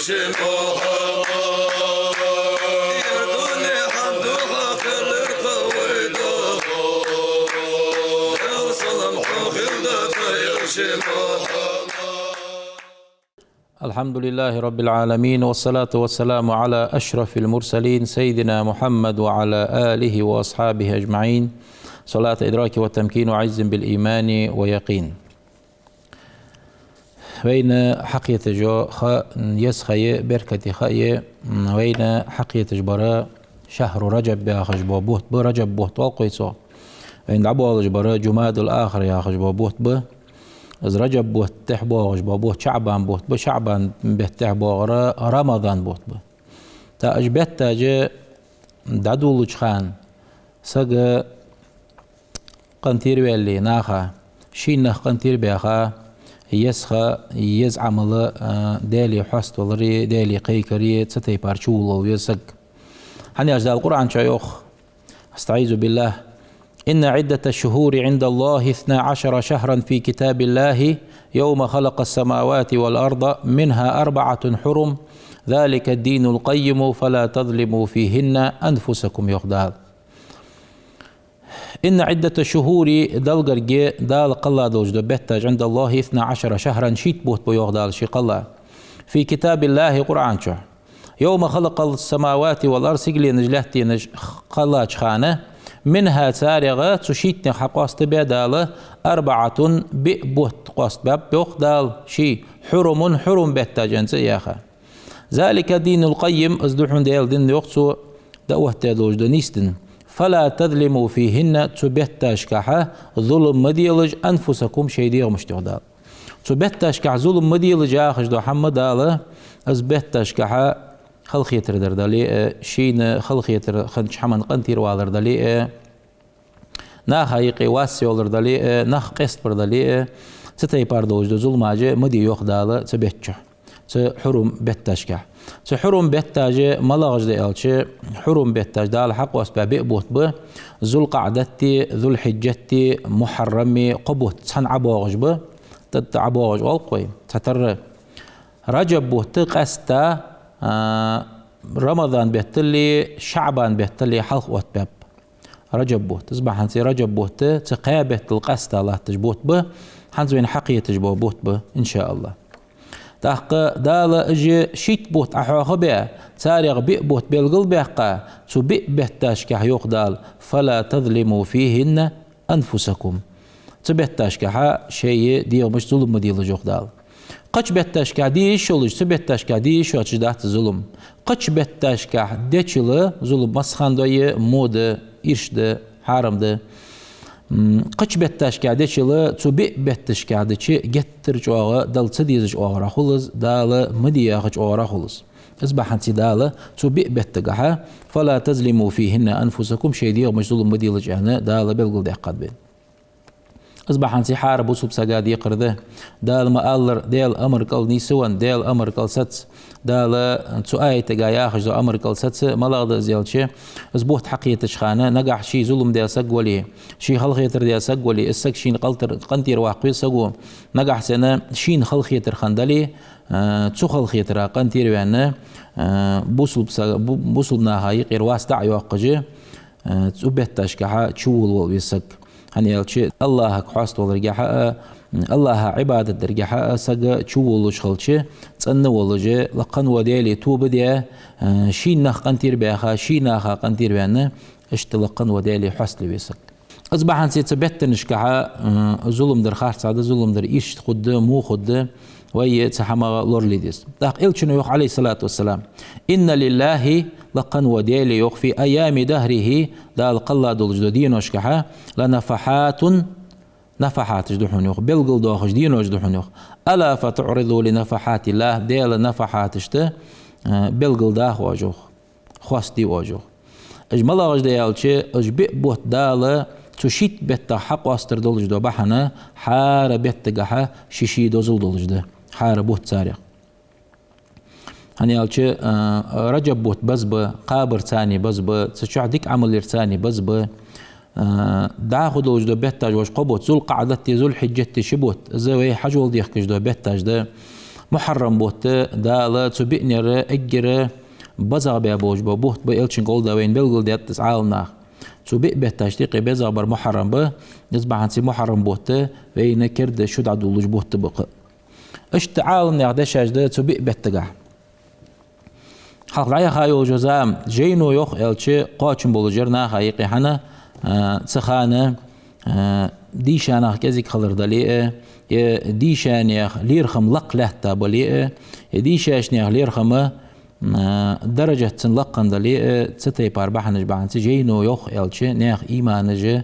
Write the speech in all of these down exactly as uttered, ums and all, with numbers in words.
الحمد لله رب العالمين، والصلاة والسلام على أشرف المرسلين سيدنا محمد وعلى آله وأصحابه أجمعين. صلاة إدراك وتمكين وعز بالإيمان ويقين. Вайна хьакхеташ йола ха еза ха я, беркате ха я, вайна хьакхеташ бар шахьру Раджаб яхаш бола бутт ба, Раджаб бутт оал-кх вай цох. Вайна дӀаболаш бар Джумадул-ахир яхаш бола бутт ба. Из Раджаб бутта тӀехьа боагӀаш бола бутт ШаӀбан бутт ба, ШаӀбан бетта тӀехьа боагӀар Рамадан бутт ба. ТӀаккха уж бетташ дӀадоладеча хана сага къинтӀера ваьле наха, шийна нах къинтӀера баьха, еза ха, еза Ӏамал, а, Даьлага хьаставалари, Даьлага кхайкари, цу тайпара чувуллал веза саг. ХӀана аьлча Дала Къуръан чу йоах: أستعيذ بالله. إن عدة الشهور عند الله اثنا عشر شهرا في كتاب الله يوم خلق السماوات والأرض منها أربعة حرم ذلك الدين القيم فلا تظلموا فيهن أنفسكم, йоах Дала. إن عدة الشهور, Далла гарга Дала кхелла долаш дола бетташ, عند الله اثنا عشر شهرا, шийтта бутт ба, йоах Дала, ше кхелла. في كتاب الله, Къуръан чу. يوم خلق السماوات والأرض, сигаленаш, лаьттанаш кхеллача хана, منها, царех, цу шийттанех хьакъоастабаь Дала, أربعة, биъ бутт къоастабаьб, йоах Дала, ше, حرم, хьурум бетташ аьнна цӀи а яьха. ذلك الدين القيم, из да хьона Даьла ди, йоах цо, дӀаоттадаь долаш дола нийса ди. فلا تظلموا فيهن, цу бетташкахьа зулам ма делаш, أنفسكم, шоай дегӀамашта, йоах Дала. Цу бетташкахьа зулам ма делаш яхаш дола хӀама Дала, из бетташкахьа халахетар дар дале а, шийна халахетар хиннача хӀаман къинтӀера валар дале а, наха юкъе вас йолар дале а, нах къестабар дале а, цу тайпара долаш дола зуламаш ма де, йоах Дала, цу бетта чу, цу хьурум бетташкахь. Цу хьурум бетташ малагӀаш да аьлча, хьурум бетташ Дала хьакъоастабаь биъ бутт ба: Зулкъаъдати, Зулхьиджати, Мухьаррами, кхо бутт цхьана ӀобоагӀаш ба, тӀа-тӀа ӀобоагӀаш оал-кх вай, цхьатарра. Раджаб бутт къаьстта, а, Рамадан бетталеи ШаӀбан бетталеи хьалха оттабаьб Раджаб бутт. Из бахьанце Раджаб бутт цу кхаь беттал къаьстта латташ бутт ба, хӀанз вайна хьакхеташ бола бутт ба, иншааллахӀ. ТӀаккха Дала уж шийтта бутт Ӏохьоахабаь, царех биъ бутт белгалбаьккха, цу биъ бетташкахь, йоах Дала: فلا تظلموا فيهن أنفسكم. Цу бетташкахьа шоай дегӀамашта зулам ма делаш, йоах Дала. Кхыча бетташкахь де йиш йолаш, цу бетташкахь де йиш йоацаш дац зулам. Кхыча бетташкахь дечул зулам массахана дой, во да, ирча да, хьарам да. М, кхыча бетташкахь дечул цу биъ бетташкахь дича геттара чӀоагӀа, Далла ца дезача оагӀорахьа хул из, Дала ма де яхача оагӀорахьа хул из. Из бахьанце Дала цу биъ беттагахьа: فلا تظلموا فيهن أنفسكم, шоай дегӀамашта зулам ма делаш, аьнна, Дала белгалдаьккхад вайна. Из бахьанце хӀара бусалба сага декхар да: Дала ма аллара, Даьла амара кӀал нийсвенна, Даьла амара кӀал саца, Дала цу аятага яхаш дола амара кӀал саца. МалагӀа да из аьлча, из бутт хьакхетача хана, нагахь ший зулам даь саг вале, ший халахетар даь саг вале, из саг шийна къалтар-, къинтӀера ваккха веза саго, нагахь санна шийна халахетар хинна дале, а, цу халахетара къинтӀера ваьнна, а, бусалба са-, бу-, бусалба наха юкъера вас дӀа а йоаккхаш, а, цу бетташкахьа чувулвала веза саг. ХӀана аьлча, АллахӀага хьаставаларгахьа а, АллахӀа Ӏибадат даргахьа а саг чувуллаш хилча, цӀена волаш, лакха вола Даьлага тоба даь, а, шийна нах къинтӀера баьха, ший наха къинтӀера ваьнна, иштта лакха вола Даьлага хьаставала веза саг. Из бахьанце цу беттанашкахьа, а, зулам дар харцахьа да, зулам дар ирча хургда, во хургда, вай цу хӀамах лорале деза. ТӀаккха Элчано йоах, عليه الصلاة والسلام: إن لله, лакха вола Даьлага, йоах, في أيام دهره, Дала кхелла долаш дола деношкахьа, لنفحات, нафахьаташ да хьона, йоах, белгалдоахаш денош да хьона, йоах. ألا فتعرضوا لنفحات الله, Даьла нафахьаташта, а, белгалдаха оаш, йоах, хоастаде оаш, йоах. Уж малагӀаш да аьлча, уж биъ бутт Дала цу шийтта беттах хьакъоастадар долаш дола бахьан, хӀара беттагахьа ший-ший дозал долаш да, хӀара бутт царех. ХӀана аьлча, а, Раджаб бутт беза ба, кхабарца беза ба, цу чухь дика Ӏамал ярца беза ба. А, дӀахо долаш дола бетташ уж кхо бутт: Зулкъаъдати, Зулхьиджати ши бутт, из вай хьажол дехкаш дола бетташ да. Мухьаррам бутт Дала цу биънера эггара безагӀа баь болаш бола бутт ба, Элчан гӀолла вайна белгалдаьд из Ӏаламнаха. Цу биъ бетташта юкъе безагӀа бар Мухьаррам ба, из бахьанца Мухьаррам бутт вайна керда шу дӀадоалаш бутт ба-кх. Иштта Ӏаламнаьха дешаш да цу биъ беттагахьа. Хьалха дӀаяха йолаш йола зама, жайно йоах аьлча, кхоачам болаш яр наха юкъе хӀана, а, цу хана, а, дийша нах кӀезига хилар дале а, е дийшанех лерхӀам лакха лаьтта бале а, е дийшача наьха лерхӀам, а, даражат цун лакха дале а, цу тайпара бахьанаш бахьанца жайно йоах аьлча, наьха иманаш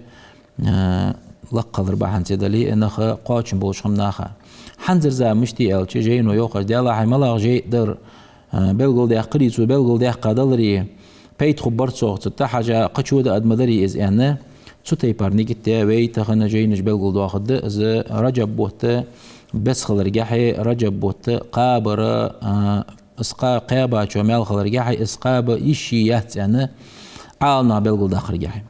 а, лакха хилар бахьанца дале а, нах кхоачам болаш хиннаб наха. ХӀанзара зама мишта я аьлча, жайно йоах аьлча, Даьлахьа, малагӀа жай дар, а, белгалдаьккхаре, цо белгалдаьккха даларе, пайда хургбар цох, цу тӀа хьажа кхычо даа ма дарий из аьнна, цу тайпара нигат даь вай тахан жайнаш белгалдоахаргда. Из Раджаб бутт беса хиларгахьа, Раджаб бутт кхабара, а, из кха-, кхаьбачоа маьл хиларгахьа, из кхаба йиш йий яц аьнна, Ӏаламнаха белгалдаккхаргахьа.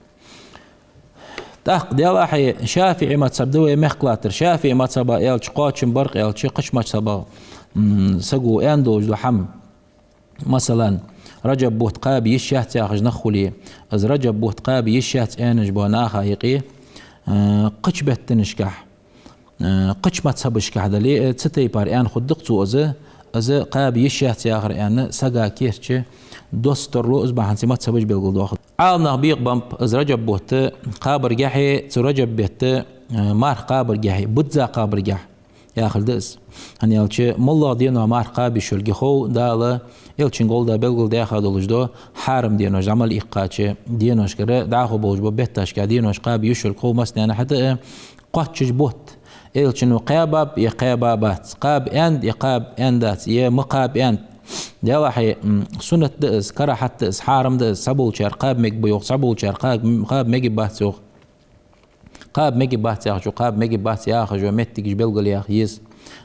ТӀаккха Даьлахьа, ШафиӀий мазхӀаб да вай мехка латтар. ШафиӀий мазхӀаба аьлча кхоачам бар-кх аьлча, кхыча мазхӀабах, м, саго аьнна долаш дола хӀама. Масала, Раджаб бутт кхаба йиш яц яхаш нах хуле, из Раджаб бутт кхаба йиш яц аьнна болаш бола наха юкъе, а, кхыча беттанашкахьа, а, кхыча мазхӀабашкахьа дале а, цу тайпара аьнна хургда-кх цо из, из кхаба йиш яц яхар аьнна, сага керча доссадалу, из бахьанца мазхӀабаш белгалдоахаргда. Ӏаламнаха бекъабеннаб из Раджаб бутт кхабаргахьа, цу Раджаб бетта, а, марха кхабаргахьа, бизза кхабаргахьа яхилга да из. ХӀана аьлча, моллагӀа дено марха кхаба йиш йолга хов Дала, Элчан гӀолла белгалдаьха долаш дола хьарам денош, Ӏамал иккхача деношкара дӀахо болаш бола бетташка денош кхаба йиш йолга хов массанена хьатӀа а, кхоачаш бутт. Элчано кхаьбаб е кхаьбабац, кхаба аьннад е кхаба аьннадац, е ма кхаба аьннад. Даьлахьа, м, суннат да из, карахьат да из, хьарам да из, цхьаболчар кхаба мегаргба йоах, цхьаболчар кхаба, кхаба мегаргбац йоах. Кхаба мегаргбац яхачо, кхаба мегаргбац яхаш йола моттигаш белгалъяха еза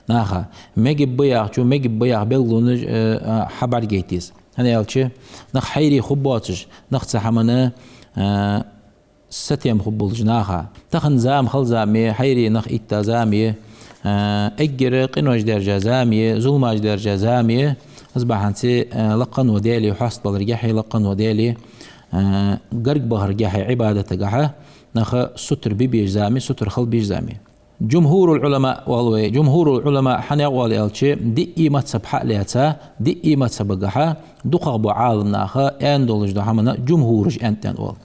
наха. Мегаргба яхачо, мегаргба яха белгалонаш, э, а, хьабӀаргайта еза. ХӀана аьлча, нах хьайре хургбоацаш, нах цу хӀамана, э, сатем хургболаш наха. Тахан зама хала зама я, хьайре нах итта зама я, а, эггара къинош даьржа зама я, зуламаш даьржа зама я. Из бахьанца, а, лакхавола Даьлага хьоаст баларгахьа, лакхавола Даьлага, а, гарга бахаргахьа, Ӏибадатагахьа, нах сутара бе безаш зама я, сутара хила безаш зама я. Джумхурул-Ӏулама оал вай. Джумхурул-Ӏулама хӀана оал аьлча, диъий мазхӀаб хьа а лаьца, диъий мазхӀабагахьа дукхагӀа бола Ӏаламнаха аьнна долаш дола хӀамана джумхураш аьннад оал.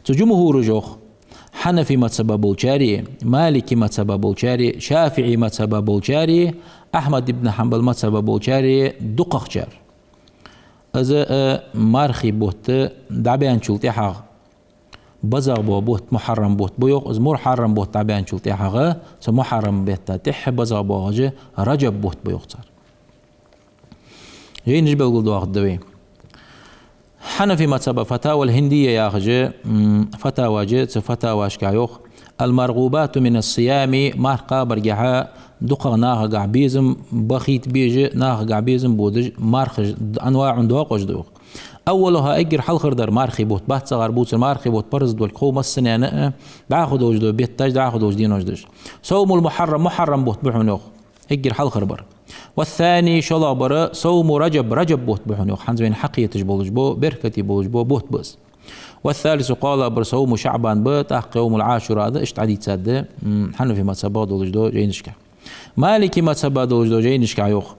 Цу джумхураша йоах, Хьанафи мазхӀаба болчареи, Малики мазхӀаба болчареи, ШафиӀий мазхӀаба болчареи, Ахьмад ибн Хьанбал мазхӀаба болчареи дукхагӀчар. Из, э, мархий бутт дӀабаьнначул тӀехьагӀа безагӀа бола бутт Мухьаррам бутт ба йоах, из Мухьаррам бутт дӀабаьнначул тӀехьагӀа, цу Мухьаррам бетта тӀехьа безагӀа боагӀаш Раджаб бутт ба йоах цар. Жайнаш белгалдоахаргда вай. Хьанафи мазхӀаба Фатавал-Хьиндийя яхаш, м, фатаваш я, цу фатавашка йоах: «المرغوبات من الصيام», марха кхабаргахьа дукхагӀа нахагахьа безам бахийта безаш, нахагахьа безам бодаш мархаш, «أنواع», доакъош да йоах. «أولها», эггара хьалхардар мархий бутт, бац цӀагӀара бувцар, мархий бутт параз долга хов массанена а, дӀахо долаш дола бетташ, дӀахо долаш дола денош деш. «صوم المحرم», Мухьаррам бутт ба хьона йоах. Эггара хьалхарбар. «والثاني», шоллагӀбар, «صوم رجب», Раджаб бутт ба хьона йоах. ХӀанз вайна хьакхеташ болаш бола, беркате болаш бола бутт ба из. «والثالث», кхоалагӀбар, «صوم شعبان» ба, тӀаккха «يوم عاشوراء» да, иштта хьадийцад, м, Хьанафи мазхӀаба долаш дола жайнашка. Малики мазхӀаба долаш дола жайнашка йоах.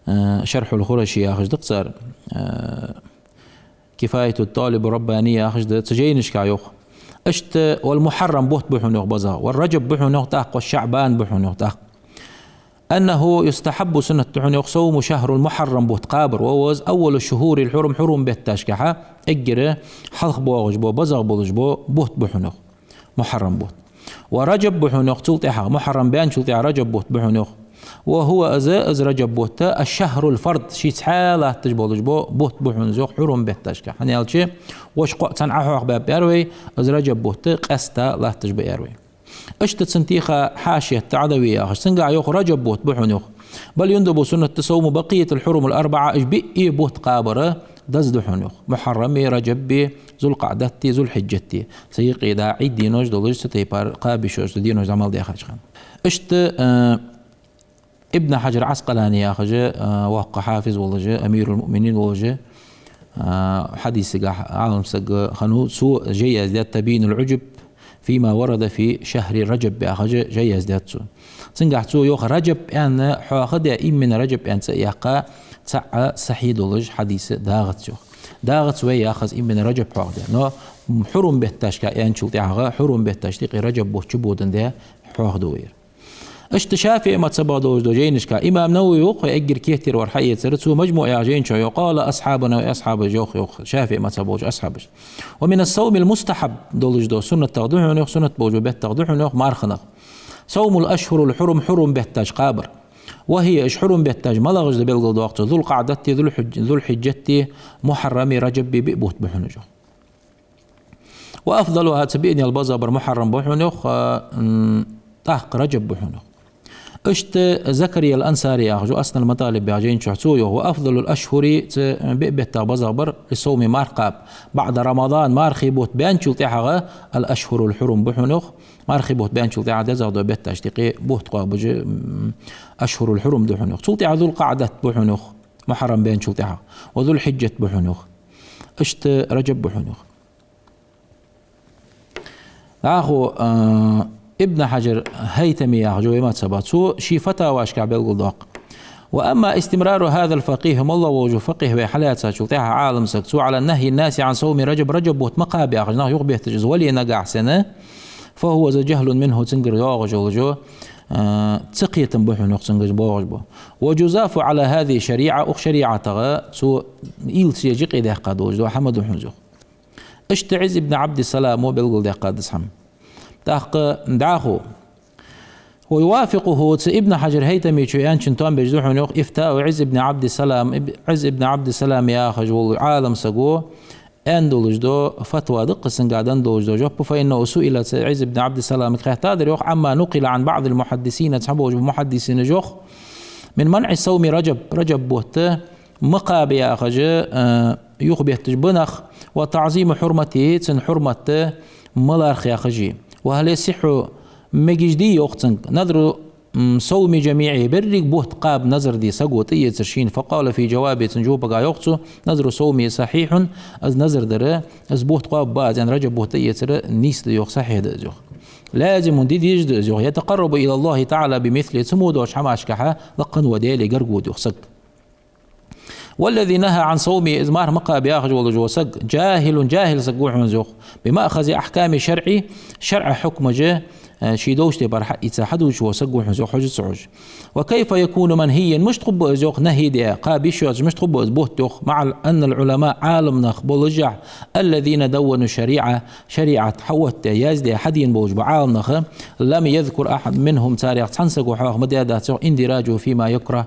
Э, «Шархьул-Хураши» яхаш да-кх цар, э, «Кифаяту-т-ТӀалиб ар-Раббани» яхаш да, цу жайнашка йоах. Иштта «والمحرم» бутт ба хьона йоах безагӀа, «والرجب» ба хьона йоах тӀаккха, «والشعبان» ба хьона йоах тӀаккха. «أنه يستحب», суннат да хьона йоах, «صوم شهر المحرم» бутт кхабар, ва из «أول الشهور الحرم», хьурум бетташкахьа эггара хьалха боагӀаш бола, безагӀа болаш бола бутт ба хьона йоах. Мухьаррам бутт. «ورجب» ба хьона йоах цул тӀехьагӀа, Мухьаррам баьнначул тӀехьагӀа Раджаб бутт ба хьона йоах. «وهو», из, из Раджаб бутт, «الشهر الفرض», ший цхьаь латташ болаш бола бутт ба хьона из йоах хьурум бетташка. ХӀана аьлча, вож кхоъ цхьана Ӏохьоахабаьб аьлар вай, из Раджаб бутт къаьстта латташ ба аьлар вай. Иштта цун тӀехьа хьашият да Ӏадавий яхаш, цунгахьа йоах Раджаб бутт ба хьона йоах. «بل يندب», суннат да, «صوم بقية الحرم الأربعة», уж биъ бутт кхабар деза да хьона йоах. Мухьаррами, Раджаби, Зуль-КъаӀдати, Зуль-Хьиджати. Цу юкъе дӀа Ӏид денош долаш, цу тайпара кхаба йиш йолаш дола денош дӀа мел даьхача хана. Иштта, э, Ибн Хьаджар Ӏаскъалани яхаш, а, воккха хьафиз волаш, амирул-муъминин волаш, а, хьадисагахь Ӏалам саг хиннав, цо жай яздаьд «Табйинул Ӏуджб фима варада фи шахри Раджаб» яхаш жай яздаьд цо. Цунгахь цо йоах, Раджаб аьнна хьоахадаь, именно Раджаб аьнна цӀи а яьккха, цхьа а сахьихь долаш хьадис дагӀац йоах. ДагӀац вай яхаз именно Раджаб хьоахадаь. Но хьурум бетташка аьнначул тӀехьагӀа, хьурум бетташта юкъе Раджаб бутт чубодандаь хьоахаду вай. Иштта ШафиӀий мазхӀабах долаш дола жайнашка имам Нававе йоах, вай эггара кхетар вар хьаэцар, цо «МаджмуӀ» яхача жайна чу йоах: «قال أصحابنا», вай асхьабаша йоах, йоах, ШафиӀий мазхӀабах болча асхьабаша. «ومن الصوم المستحب», долаш дола суннатах да хьона йоах, суннат болаш бола беттах да хьона йоах, марханах. «صوم الأشهر الحرم», хьурум бетташ кхабар. «وهي», уж хьурум бетташ малагӀаш да белгалдоаккх цо, «ذو القعدة», Зулхьуж-, Зулхьиджати, Мухьаррами, Раджаби биъ бутт ба хьона уж йоах. «وأفضلها», цу биънел базагӀбар Мухьаррам ба хьона йоах, а, м, тӀаккха Раджаб ба хьона йоах. Иштта Закария ал-Ансари яхаш ва «Аснал МатӀалиб» яхача жайна чу, цо йоах: «وأفضل الأشهر», цу биъ беттах базагӀбар, «للصوم», марха кхаба, «بعد رمضان», мархий бутт баьнначул тӀехьагӀа, «الأشهر الحرم» ба хьона йоах, мархий бутт баьнначул тӀехьагӀа дезагӀа дола бетташта юкъе бутт кхоабаш, м, «أشهر الحرم» да хьона йоах. Цул тӀехьагӀа «ذو القعدة» ба хьона йох, Мухьаррам баьнначул тӀехьагӀа, «وذو الحجة» ба хьона йох, иштта Раджаб ба хьона йох. ДӀахо, а, Ибн Хьаджар Хьайтами яхаш ва вай мазхӀабах, цо ший фатавашка белгалдоаккх: «وأما استمرار هذا الفقيه», моллагӀа волаш вола факъихӀ вай хьалаьцачул тӀехьагӀа Ӏалам саг, цо «على نهي الناس عن صوم رجب», Раджаб бутт ма кхаба яхаш, нах юхабетташ из вале нагахь санна, «فهو ذا جهل منه», цунгара доагӀаш йолаш йола, а, цакхетам ба хьона йох цунгара боагӀаш бола. «وجزاف على هذه الشريعة», укх шариӀатагӀа цо уйла ца еш юкъедаьккха долаш дола хӀама да хьона из йох. Иштта Ӏиз ибн Ӏабдиссалам ва белгалдаьккхад из хӀама. ТӀаккха дӀахо. «ويوافقه», цу Ибн Хьаджар Хьайтамичо аьнначун тоам беш да хьона йох «إفتاء عز بن عبد السلام», Иб-, Ӏиз ибн Ӏабдиссалам яхаш вола Ӏалам саго аьнна долаш дола фатва да-кх из, цунга денна долаш дола жоп: «فإنه سئل», цу Ӏиз ибн Ӏабдиссаламага хаьттадар йох, «عما نقل عن بعض المحدثين», цхьаболча мухьаддисинаша йох, «من منع صوم رجب», Раджаб бутт ма кхаба яхаш, а, юхабетташ ба нах, «وتعظيم حرمته», цун хьурмат ма лархӀа яхаш. «وهل يصح», мегаш дий йох цунга, «نذر، м, صوم جميعه», берригача бутт кхаба назар де саго тӀаэцар шийна? «فقال في جوابه», цун жоп чу йоах цо: «نذر صومه صحيح», из назар дар, из бутт кхоабаргба аз аьнна, Раджаб бутт тӀаэцар нийса да йох, сахьихь да из йох. Лазим, де дезаш да из йох, «يتقرب إلى الله تعالى بمثله», цу мо долча хӀамашкахьа лакха волча Даьлага гарга вода йох саг. «والذي نهى عن صومه», из марха ма кхаба яхаш волаш вола саг, «جاهل», жахӀил саг ва хьона из йох, «بمأخذ أحكام الشرع», шарӀа хьукмаш, э, ший долча тайпара хьаийца хьадувцаш вола саг ва хьона из йох, хьожа ца хьожаш. «وكيف يكون منهيا», мишта хургба из йох нахӀи даь, кхаба йиш йоацаш мишта хургба из бутт йох, «مع أن العلماء», Ӏалам нах болашехь, «الذين دونوا الشريعة», шариӀат хьаоттадаь, яздаь, хьадена болаш бола Ӏалам нах, «لم يذكر أحد منهم», царех цхьан саго хьоаха ма даьдац йох, «اندراجه فيما يكره»,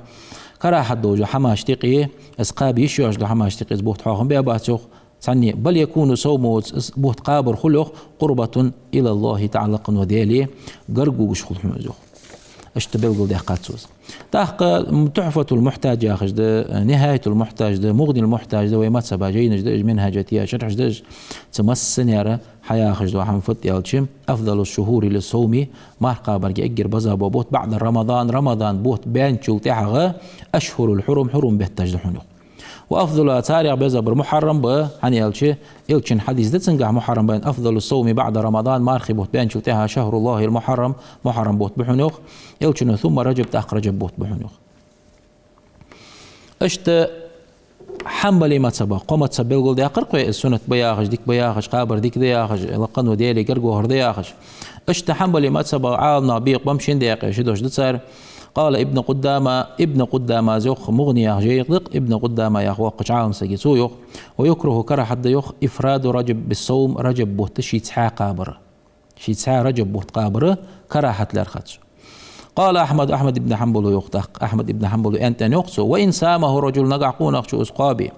карахьат долча хӀамашта юкъе, из кхаба йиш йоацаш долча хӀамашта юкъе из бутт хьоаха ма баьбац йох цхьанне. «بل يكون صومه», из бутт кхабар хул йох, «قربة إلى الله تعالى», лакха волча Даьлага гарга вугаш хул хьона из йох. Иштта белгалдаьккхад цо из. ТӀаккха «Тухьфатул-Мухьтадж» яхаш да, «Нихьаятул-Мухьтадж» да, «МугӀнил-Мухьтадж» да, вай мазхӀаба жайнаш да уж, «Минхьаджатий» шархьаш да уж, цу массанера хьаяхаш дола хӀама фуд аьлча: «أفضل الشهور للصوم», марха кхабарга эггара база бола бутт, «بعد رمضان», Рамадан бутт баьнначул тӀехьагӀа, «أشهر الحرم», хьурум бетташ да хьона йох. «وأفضلها», царех безагӀбар Мухьаррам ба, хӀана аьлча Элчан хьадис да цунгахь Мухьаррам ба аьнна: «أفضل الصوم بعد رمضان», мархий бутт баьнначул тӀехьагӀа «شهر الله المحرم», Мухьаррам бутт ба хьона йох, Элчано, «ثم رجب», тӀаккха Раджаб бутт ба хьона йох. Иштта Хьанбалий мазхӀабах, кхо мазхӀаб белгалдаьккхар-кх вай, из суннат ба яхаш, дика ба яхаш, кхабар дика да яхаш, лакха волча Даьлага гарга вахар да яхаш. Иштта Хьанбалий мазхӀабах Ӏалам нах бекъабенна шин даькъе ши дош да цар. «قال ابن قدامة», Ибн Къуддама, из йох, «МугӀни» яхача жайна тӀа, Ибн Къуддама яха воккхача Ӏалам саго, цо йох: «ويكره», карахьат да йох, «إفراد رجب بالصوم», Раджаб бутт шийца хьакхабар. Шийца хьа Раджаб бутт кхабар карахьат лаьрхӀад цо. «قال أحمد», Ахьмад ибн Хьанбало йох тӀаккха, Ахьмад ибн Хьанбало аьннад йох цо: «وإن صامه الرجل», нагахьа кхоанахчо из кхоабе,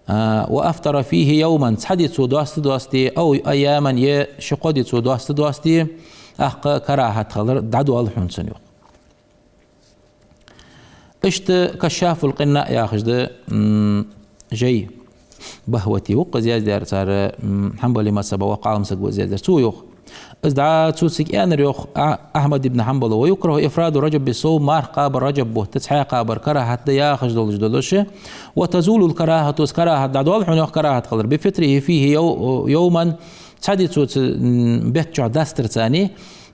а, «وأفطر فيه يوما», цхьа ди цо доастадоасте, «أو أياما», е ши-кхо ди цо доастадоасте, тӀаккха карахьат хилар дӀадоал хьона цунна йох. Иштта «Кашшафул-Къиннаъ» яхаш да, м, жай. Багьвати ва-кх из яздаьр цар, м, Хьанбалий мазхӀаба воккха Ӏалам саг ва из яздаьр. Цо йох: Из дӀа цо цига аьннар йоах А-, Ахьмад ибн Хьанбала: «ويكره إفراد رجب بالصوم», марха кхабар Раджаб бутта цхьаь кхабар карахӀат да яхаш долаш долаш. «وتزول الكراهة», из карахӀат дӀадоал хьона йоах, карахӀат хилар, «بفطره فيه يو-, يوما», цхьа ди цо цу, м, бетта чу дастарца,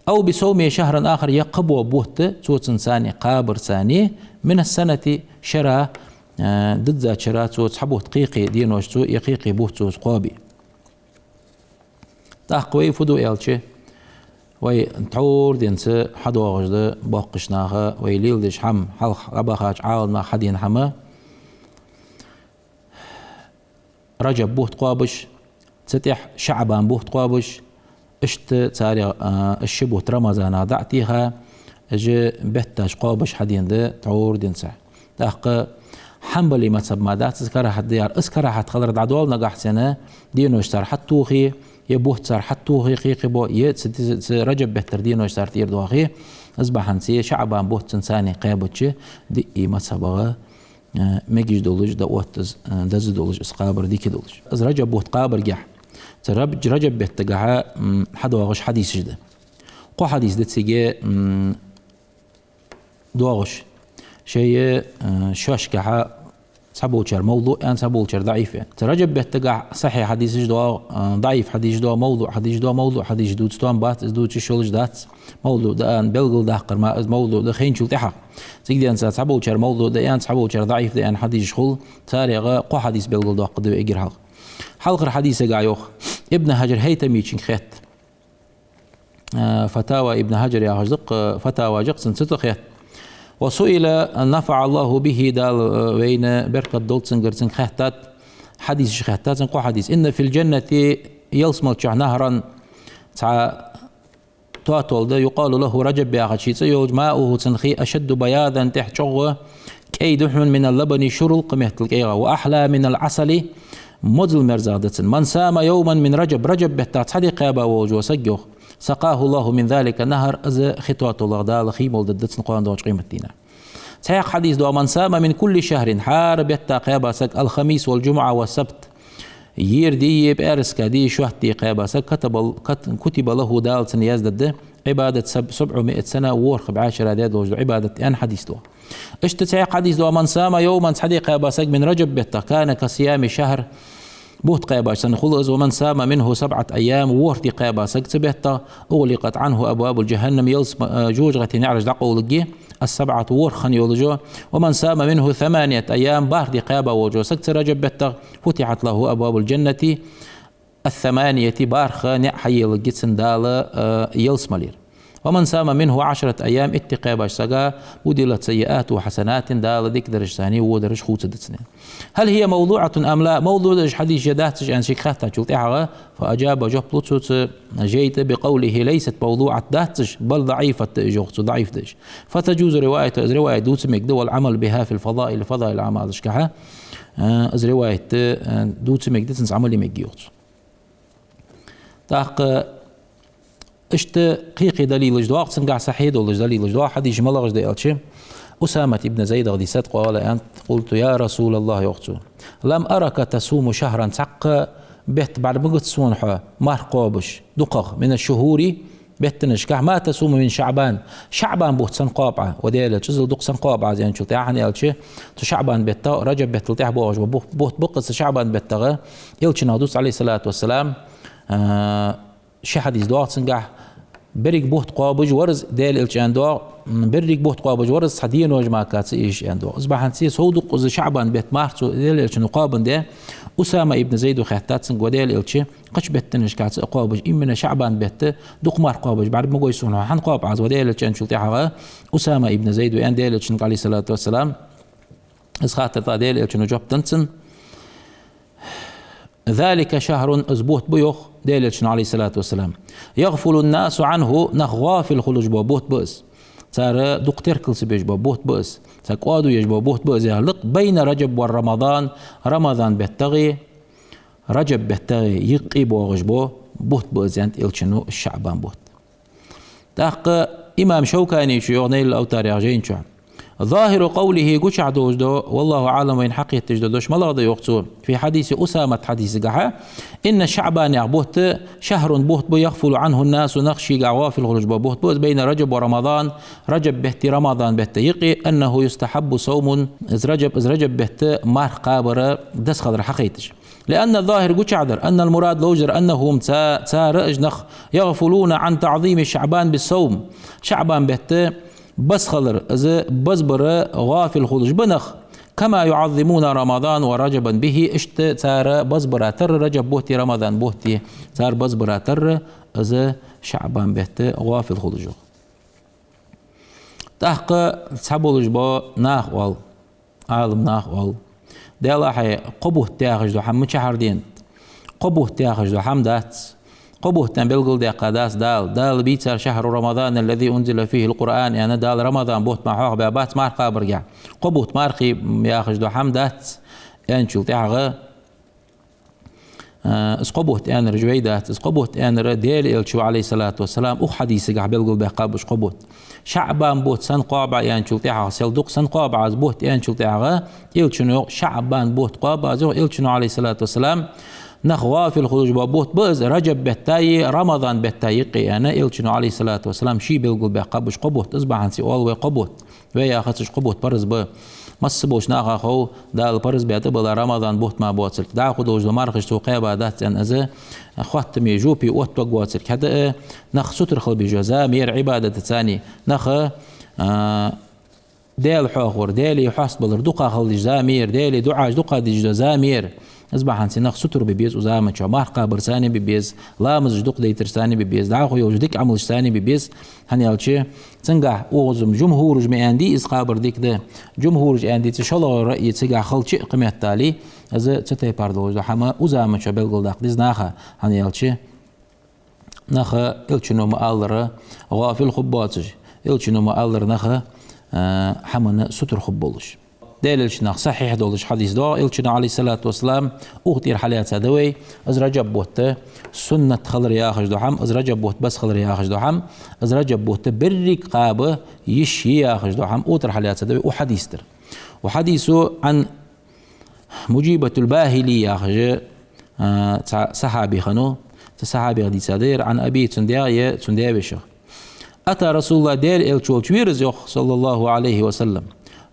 «أو بصومه شهرا آخر», е кхыбола бутт цо цунца кхабарца, «من السنة», шера, э, диззача шера цо цхьа бутт кхы-кхы денош цо, е кхы-кхы бутт цо кхоабе. ТӀаккха вай фу ду аьлча, вай тхьовра денз хьадоагӀаш да боккхийча наха, вай леладеш хӀама, хьалха дӀабахача Ӏаламнаха хьадена хӀама, Раджаб бутт кхоабаш, цу тӀехьа ШаӀбан бутт кхоабаш, иштта царех, а, ши бутт Рамазанах дӀа а теха, уж бетташ кхоабаш хьадена да тхьовра денз. ТӀаккха Хьанбали мазхӀаб мара дац из карахӀат даьр. Из карахӀат хилар дӀадоал нагахьа санна, денош цар хьатохе, е бутт цар хьатохе кхы-кхыбола, е цу, цу Раджаб беттара денош цар тӀера доахе, из бахьанца ШаӀбан бутт цунца кхаьбача диъ мазхӀабагӀа, э, мегаш долаш, дӀаотта из, э, деза долаш, из кхабар дика долаш. Из Раджаб бутт кхабаргахьа, цу Раб-, Раджаб беттагахьа, м, хьадоагӀаш хьадисаш да. Кхо хьадис да цига, м, доагӀаш. Шоай, э, шоашкахьа цхьаболчар мавдуӀ аьнна, цхьаболчар даӀиф аьнна. Цу Раджаб беттагахьа сахьихь хьадисаш доагӀа, э, даӀиф хьадисаш доагӀа, мавдуӀ хьадисаш доагӀа, мавдуӀ хьадисаш дувца тоам бац, из дувцаш йолаш дац. МавдуӀ да аьнна белгалдаккхар мара из мавдуӀ да хайначул тӀехьагӀа. Цигденца цхьаболчар мавдуӀ да аьнна, цхьаболчар даӀиф да аьнна хьадисаш хул, царех кхо хьадис белгалдоаккхаргда вай эггара хьалха. Хьалхарча хьадисагахьа йоах, Ибн Хьаджар ХӀайтамийчунга хетт. Э, Фатава Ибн Хьаджар яхаш да-кх, э, Фатава жакъ цун цу тӀа хетт. «وسئل نفع الله به», Дала, э, вайна беркат долда цунгара, цунга хаьттад, хьадисаш хаьттад цунга, кхо хьадис. «إن في الجنة», ялсмала чу, «نهرا», цхьа тоатол да, «يقال له رجب» яхаш цӀи йолаш, «ماؤه», цун хий, «أشد بياضا», тӀех чӀоагӀа кӀай да хьона, «من اللبن», шурал кхы меттел кӀайгӀа, «وأحلى من العسل», мозал мерзагӀа да цун. «من صام يوما من رجب», Раджаб беттах цхьа ди кхаьба волаш вола саг, йоах, «سقاه الله من ذلك النهر», из хи тоатолах Дала хий молдергда цунна кхоана доагӀача къематдийнахьа. Цхьаькха хьадис да: «من صام من كل شهر», хӀара бетта кхаьба саг, «الخميس والجمعة والسبت», ер ди, пӀаьраска ди, шоатта ди кхаьба саг, «كتب، كت-، كتب له», Дала цунна яздергда, «عبادة سب-، سبعمائة سنة», ворхӀ бӀаь шера даь долаш дола Ӏибадат, аьнна хьадис да. Иштта цхьаькха хьадис да: «من صام يوما», цхьа ди кхаьба саг, «من رجب», бетта, «كان كصيام شهر», бутт кхаьбача санна хул из, «ومن صام منه سبعة أيام», ворхӀ ди кхаьба саг цу бетта, «أغلقت عنه أبواب جهنم», ялсма-, э, жожагӀатен наӀараш дӀакъовларгья, «السبعة», ворхӀ хинна йолаш йола, «ومن صام منه ثمانية أيام», бархӀ ди кхаьба волаш вола саг цу Раджаб беттах, «فتحت له أبواب الجنة الثمانية», бархӀ наӀар хьаелларгья цунна Дала, э, ялсмалера. «ومن صام منه عشرة أيام», итт ди кхаьбача сага, «بدلت سيئاته حسنات», Дала дикадараш санна водараш хувцаргда цунна. «هل هي موضوعة أم لا؟» МавдуӀ да уж хьадисаш е дац уж аьнна шийга хаьттачул тӀехьагӀа, «فأجاب», жоп лу цо цу жайна тӀа, «بقوله ليست موضوعة», дац уж, «بل ضعيفة», да уж, йоах цо, даӀиф да уж. «فتجوز الرواية», из риваят дувца мегаргда, «والعمل بها في الفضائل», фадаил аӀмалашкахьа, э, из риваят, э, дувца мегаргда, цунца Ӏамал е мегаргья, йоах цо. ТӀаккха иштта кхы-кхы далилаш доагӀа, цунгахьа сахьихь долаш далилаш доагӀа, хьадисаш малагӀаш да аьлча, Усамат ибн Зайдах дийцад, къала аьннад: «قلت يا رسول الله», йоах цо, «لم أرك تصوم شهرا», цхьаккха бетта бӀаргагуц сона хьо марха кхоабаш, дукхагӀа, «من الشهور», беттанашкахь, «ما تصوم من شعبان», ШаӀбан бутт санна кхоаб Ӏа, ва Даьла элча, иззал дукха санна кхоаб Ӏа из, аьнначул тӀехьагӀа аьлча, цу ШаӀбан бетта, Раджаб беттал тӀехьа боагӀаш бола бу-, бутт ба-кх из, цу ШаӀбан беттагӀа, элчанах дувц, عليه الصلاة والسلام, а, ши хьадис доагӀа цунгахьа, беррига бутт кхоабаш вар из, Даьла элча, аьнна доагӀа, м, беррига бутт кхоабаш вар из, цхьа денош мара ца эшаш, аьнна доагӀа. Из бахьанца сов дукха из ШаӀбан бетта марха цо Даьла элчано кхоабандаь, Усама ибн Зайдо хаьттад цунга: «Ва Даьла элча, кхыча беттанашкахь ца кхоабаш, именно ШаӀбан бетта дукха марха кхоабаш бӀаргагой сона хьо, хӀана кхоаб Ӏа из, ва Даьла элча?» аьнначул тӀехьагӀа Усама ибн Зайдо аьннад Даьла элчанга, عليه الصلاة والسلام, из хаттар тӀа Даьла элчано жоп деннад цунна: «ذلك شهر», из бутт ба, йоах Даьла элчано, عليه الصلاة والسلام, «يغفل الناس عنه», нах гӀафил хулаш бола бутт ба из. Цар дукха теркал ца беш бола бутт ба из. Цар кӀоадо еш бола бутт ба из, яхилга да-кх, «بين رجب ورمضان», Рамадан беттагӀеи Раджаб беттагӀеи юкъе боагӀаш бола бутт ба из, аьннад элчано, ШаӀбан бутт. ТӀаккха имам Шавканийс йоах Найл ал-Автар яхача жайна чу: ظاهر قوله гучахь долаш да, والله أعلم, вайна хьакхеташ да дош малагӀа да йоах цо, في حديث أسامة хьадисагахьа, إن شعبان яха бутт, شهر бутт ба, يغفل عنه الناس нах шийгахь гӀафил хулаш бола бутт ба, بين رجب ورمضان Раджаб бетти Рамадан бетта юкъе, أنه يستحب صوم из Раджаб, из Раджаб бетта марха кхабар деза хилар хьакхеташ. لأن الظاهر гучахь дар, أن المراد ловш дар, أنهم ца-, цар уж нах يغفلون عن تعظيم شعبان بالصوم ШаӀбан бетта беза хилар, из безабар гӀафил хулаш ба нах, كما يعظمون رمضان ورجبا به иштта цар безабара тарра Раджаб бутти Рамадан бутти цар безабара тарра из ШаӀбан бетта гӀафил хулаш ба. ТӀаккха цхьаболаш ба нах оал, Ӏалам нах оал. Делахь кхо бутт яхаш да хӀама мичахьара денад? Кхо бутт яхаш да хӀама дац. Кхо бутт аьнна белгалдаьккха дац Дала. Дала бийцар شهر رمضان الذي أنزل فيه القرآن аьнна, Дала Рамадан бутт мара хьоахабаь бац марха кхабаргахь. Кхо бутт мархий яхаш да хӀама дац аьнначул тӀехьагӀа, а, из кхо бутт аьннар жвей дац. Из кхо бутт аьннар Даьла Элчо, عليه الصلاة والسلام, укх хьадисагахь белгалбаьккхаб уж кхо бутт. ШаӀбан бутт санна кхоаб аьнначул тӀехьагӀа, сел дукха санна кхоаб из бутт аьнначул тӀехьагӀа, Элчано йоах, ШаӀбан бутт кхоаб из йоах, Элчано, عليه الصلاة والسلام, нах гӀафил хулаш бола бутт ба из Раджаб бетта а, Рамадан бетта а юкъе аьнна, Элчано, عليه الصلاة والسلام, ше белгалбаьккхаб уж кхо бутт. Из бахьанца оал вай кхо бутт. Вай яхац уж кхо бутт парз ба. Масса болча наха хов, Дала парз баь тӀабелла Рамадан бутт мара боацилга, дӀахо долаш дола мархаш цо кхаьба дац аьнна, из хоаттаме жопе оттаваргвоацилга. ХӀаьта а нах сутара хила беза зама яр Ӏибадатаца, нах, а, Даьла хьоахавар, Даьлага хьастабалар дукха хила деза зама яр, Даьлага дуӀаш дукха деза зама яр. Из бахьанца нах сутара бе беза укх заман чухь, марха кхабарца бе беза, ламазаш дукха дайтарца бе беза, дӀахо йолча дика Ӏамалашца бе беза. ХӀана аьлча, цунгахь укхаза жумхӀураш ма аьннадий, из кхабар дика да. ЖумхӀураш аьннадий, цу шоллагӀа раъй цигахь хилча а кхыметтел, из цу тайпара долаш да хӀама укх заман чухь белгалдаккха деза наха, хӀана аьлча, нах Элчано ма аллара гӀафил хургбоацаш, Элчано ма аллара нах, а, хӀаманна сутара хургболаш. Даьла Элчанах сахьихь долаш хьадис да, Элчано, عليه الصلاة والسلام, укх тӀера хьалаьца да вай, из Раджаб бутт суннат хилар яхаш да хӀама, из Раджаб бутт беза хилар яхаш да хӀама, из Раджаб бутт беррига кхаба йиш я яхаш да хӀама, укх тӀера хьалаьца да вай укх хьадис тӀера. والحديث عن مجيبة الباهلي яхаш, а, цхьа сахьаби хиннав, цу сахьабех дийца да ер, عن أبيه, цун даьх е цун даь-вешех. أتى رسول الله, Даьла Элча волча вера из йоах, صلى الله عليه وسلم.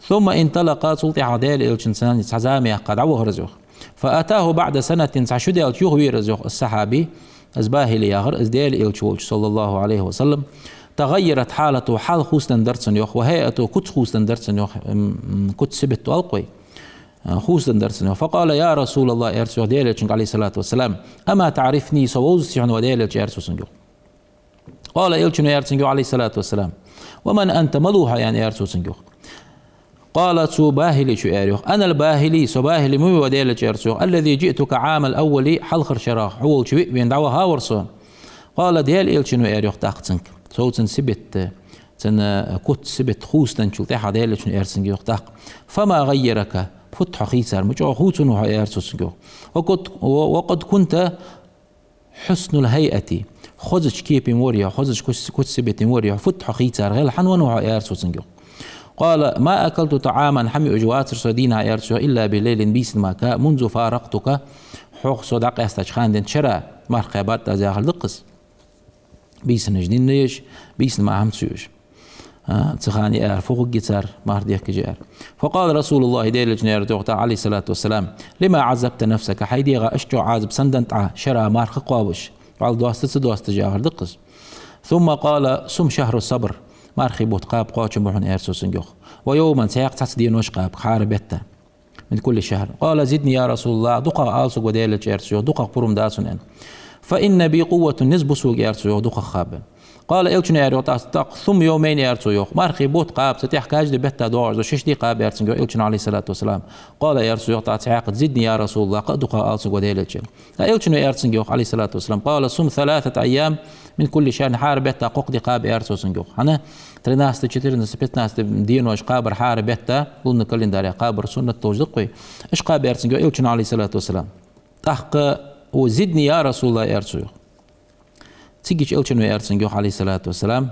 ثم انطلق, цул тӀехьагӀа Даьла Элчанца цхьа зама яьккха дӀавахар из йоах. فأتاه بعد سنة, цхьа шу даьлча юхавера из йоах, из сахьаби, из Бахили яхар, из Даьла Элча волча, صلى الله عليه وسلم. تغيرت حالته, хьал хувцаденна дар цун йоах, وهيئته, куц хувцаденна дар цун йоах, м, м, куц сибат оал-кх вай. А, хувцаденна дар цун йоах. فقال: يا رسول الله, аьлар цо йоах Даьла Элчанга, عليه الصلاة والسلام, أما تعرفني, со вовзаш вий хьона, ва Даьла Элча, аьлар цо цунга йоах. قال, Элчано аьлар цунга йоах, عليه الصلاة والسلام: ومن أنت, мала ва хьо, аьнна, аьлар цо цунга йоах. قال, цу Бахиличо аьлар йоах: أنا الباهلي, со Бахили ма вий, ва Даьла Элча, аьлар цо йоах, الذي جئتك عام الأول, хьалхарча шера хьо волча ве а вена дӀаваха вар со. قال, Даьла Элчано аьлар йоах тӀаккха цунга, сов цун сибат, цун, э, куц сибат хувцаденначул тӀехьагӀа Даьла Элчано аьлар цунга йоах тӀаккха: فما غيرك, фуд хьо хийцар, ма чӀоагӀа хувцавеннав хьо, аьлар цо цунга йоах. وقد، و، وقد كنت حسن الهيئة, хозача кепе ма варий хьо, хозача куц-, куц сибате ма варий хьо, фуд хьо хийцар, гӀелла хьан веннав хьо, аьлар цо цунга йоах. قال: ما أكلت طعاما, хӀама юаш вацар со, دينها, аьлар цо йоах, إلا بالليل, бийсан мара, منذ فارقتك, хьох со дӀакъаьстача хана денз шера, марха кхаьбад аз яхар да-кх из. Бийсанаш дийнна еш, бийсан мара хӀама ца юаш. А, цу хана яр фу хургья цар, марха дехкача яр. فقال رسول الله, Даьла Элчано аьлар йоах тӀаккха, عليه الصلاة والسلام: لم عذبت نفسك, хьай дегӀа иштта чӀоагӀа Ӏазап сенна деннад Ӏа, шера марха кхоабаш, вӀалла доастац, доасташ яхар да-кх из. ثم قال: صم شهر الصبر, мархий бутт кхаба кхоачам ба хьона, аьлар цо цунга йоах. ويوما, цхьаькха цхьацца денош кхаба, хӀара бетта. من كل شهر. قال: زدني يا رسول الله, дукхагӀа ала сога, ва Даьла Элча, аьлар цо йоах, дукхагӀа пурам да сона, аьнна. فإن بي قوة, низ ба сога, аьлар цо йоах, дукхагӀа кхаба. قال, Элчано аьлар йоах тӀаккха: صم يومين, аьлар цо йоах, мархий бутт кхаба, цу тӀехьа каждый бетта доагӀаш дола шиш ди кхаба, аьлар цунга йоах Элчано, عليه الصلاة والسلام. قال, аьлар цо йоах тӀаккха цхьаькха: زدني يا رسول الله, кхы а дукхагӀа ала сога, ва Даьла Элча. ТӀаккха Элчано аьлар цунга йоах, عليه الصلاة والسلام: قال: صم ثلاثة أيام من كل شهر, хӀара бетта кхоккха ди кхаба, аьлар цо цунга йоах. ХӀана? Тринадцатый, четырнадцатый, пятнадцатый денош кхабар хӀара бетта, лунный календарь кхабар суннат долаш да-кх вай. Уж кхаба, аьлар цунга йоах Элчано, عليه الصلاة والسلام. ТӀаккха: وزدني يا رسول الله, аьлар цо йоах. Цигача Элчано аьлар цунга йоах, عليه الصلاة والسلام: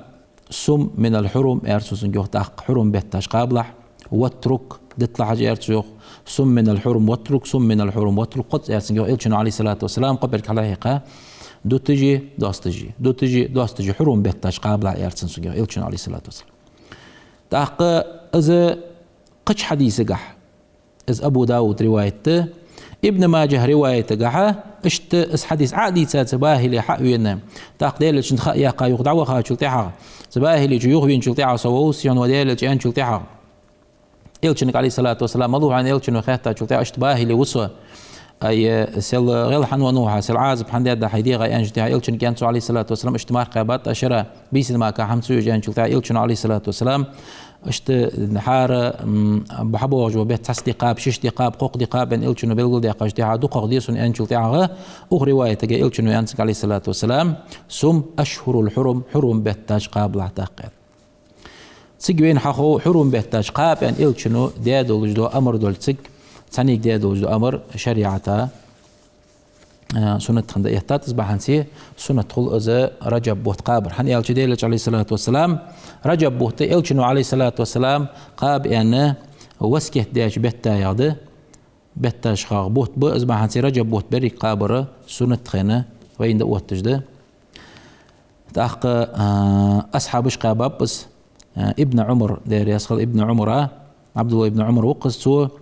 صم من الحرم, аьлар цо цунга йоах, тӀаккха хьурум бетташ кхабалахь, واترك, дита хьажа аьлар цо йоах, صم من الحرم واترك، صم من الحرم واترك, кхозза аьлар цунга йоах Элчано, عليه الصلاة والسلام, кхо пӀелг хьалхьекха, дуташи доасташи, дуташи доасташи хьурум бетташ кхабалахь аьлар цунга йоах Элчано, عليه الصلاة والسلام. ТӀаккха из кхыча хьадисагахь, из Абу Дауда риваят да, Ибн Маджа риваятагахьа, иштта из хьадис Ӏа а дийца цу бахиле хьа а вена, тӀаккха Даьла Элчанна ха а яьккха юха дӀавахачул тӀехьагӀа, цу бахиле чу юхавеначул тӀехьагӀа, со вовз сона ва Даьла Элча аьнначул тӀехьагӀа, Элчанга, عليه الصلاة والسلام, малув хьо аьнна Элчано хаьттачул тӀехьагӀа, иштта бахиле ва со, ай, сел гӀел хӀана венав хьо, сел Ӏазап хӀана даьд хьай дегӀа аьнначул тӀехьагӀа, Элчанга аьннад цо, عليه الصلاة والسلام, иштта марха кхаьбад тӀа шера, бийсанна мара хӀама ца еш аьнначул тӀехьагӀа, Элчано, عليه الصلاة والسلام, иштта хӀара, м, хьабоагӀаш бола бетта цхьацца ди кхаба, шишша ди кхаба, кхоккха ди кхаба аьнна Элчано белгалдаьккхачул тӀехьагӀа, дукхагӀа де сона аьнначул тӀехьагӀа, укх риваятага Элчано аьннад цунга, عليه الصلاة والسلام, صم أشهر الحرم, хьурум бетташ кхабалахь тӀаккха. Цига вайна хьахов хьурум бетташ кхаба аьнна Элчано даь долаш дола амар долча цига, цхьаннега даь долаш дола амар шариӀата, а, суннат хинна дӀаэттад из бахьанце, суннат хул из Раджаб бутт кхабар. ХӀана аьлча Даьла Элча, عليه الصلاة والسلام, Раджаб бутт Элчано, عليه الصلاة والسلام, кхаба аьнна васкет даьча беттаех да, бетташках бутт ба, из бахьанце Раджаб бутт беррига кхабар суннат хинна вайна дӀаотташ да. ТӀаккха, а, асхьабаша кхаьбаб из, а, Ибн Ӏумар, Даьла раьза хилва Ибн Ӏумара, Ӏабдулла ибн Ӏумар ва-кх из, цо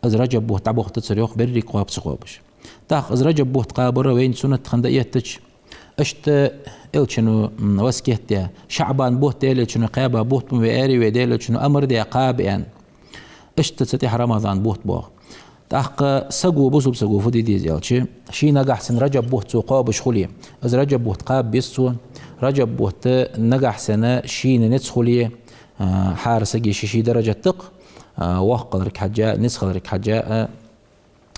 из Раджаб бутт дӀабохийтацар йоах, беррига кхоаб ца кхоабаш. ТӀаккха из Раджаб бутт кхабар вайна суннат хинна дӀаэттача, иштта Элчано, м, васкет даь, ШаӀбан бутт Даьла Элчано кхаьба бутт ба, вай аьнна, вай Даьла Элчано амар даь кхаба аьнна. Иштта цу тӀехьа Рамадан бутт боагӀа. ТӀаккха саго, бусалба саго фу де деза аьлча, ший нагахьа санна Раджаб бутт цо кхоабаш хуле, из Раджаб бутт кхаба беза цо, Раджаб бутт нагахьа санна шийна низ хуле, а, хӀара сага ший-ший даражат да-кх, а, воккха хиларга хьежжа, низ хиларга хьежжа, а,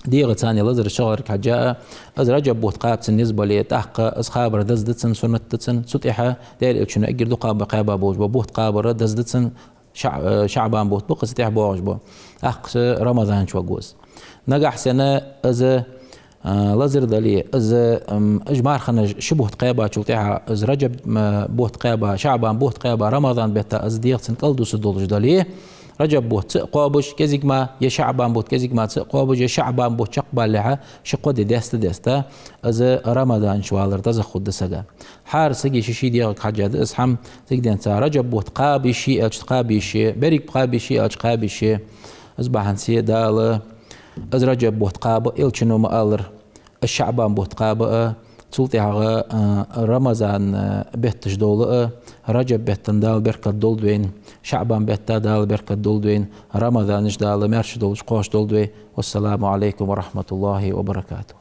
дегӀаца а, лазарца а хиларга хьежжа, а, из Раджаб бутт кхаба цунна низ бале, тӀаккха из кхабар деза да цунна, суннат да цунна, цу тӀехьа Даьла Элчано эггара дукха кхаьба болаш бола бутт кхабар деза да цунна, ШаӀ-, э, ШаӀбан бутт ба-кх из цу тӀехьа боагӀаш бола. ТӀаккха Рамадан чу варгва из. Нагахьа санна из, э, лазар дале, из, м, уж марханаш ши бутт кхаьбачул тӀехьагӀа, из Раджаб, м, бутт кхаьба, ШаӀбан бутт кхаьба, Рамадан бетта из дегӀаца кӀалдуса долаш дале, Раджаб бутт ца а кхоабаш кӀезига мара, е ШаӀбан бутт кӀезига мара ца а кхоабаш, е ШаӀбан бутт чакхбалалехьа, ши-кхо ди деста-деста, из Рамадан чу валар дезагӀа хургда сага. ХӀара сага ший-ший дегӀага хьежжа да из хӀама, цига денз цар Раджаб бутт кхаба йиш я аьлча кхаба йиш я, беррига кхаба йиш я аьлча кхаба йиш я. Из бахьанце Дала из Раджаб бутт кхаба, Элчано ма аллара, из ШаӀбан бутт кхаба а, цул тӀехьагӀа, а, Рамазан, а, бетташ довла а, Раджаб бетта Дала беркат долда вайна, ШаӀбан бетта Дала беркат долда вайна, Рамазанаш Дала маьрша долаш кхоачаш долда вай. والسلام عليكم ورحمة الله وبركاته.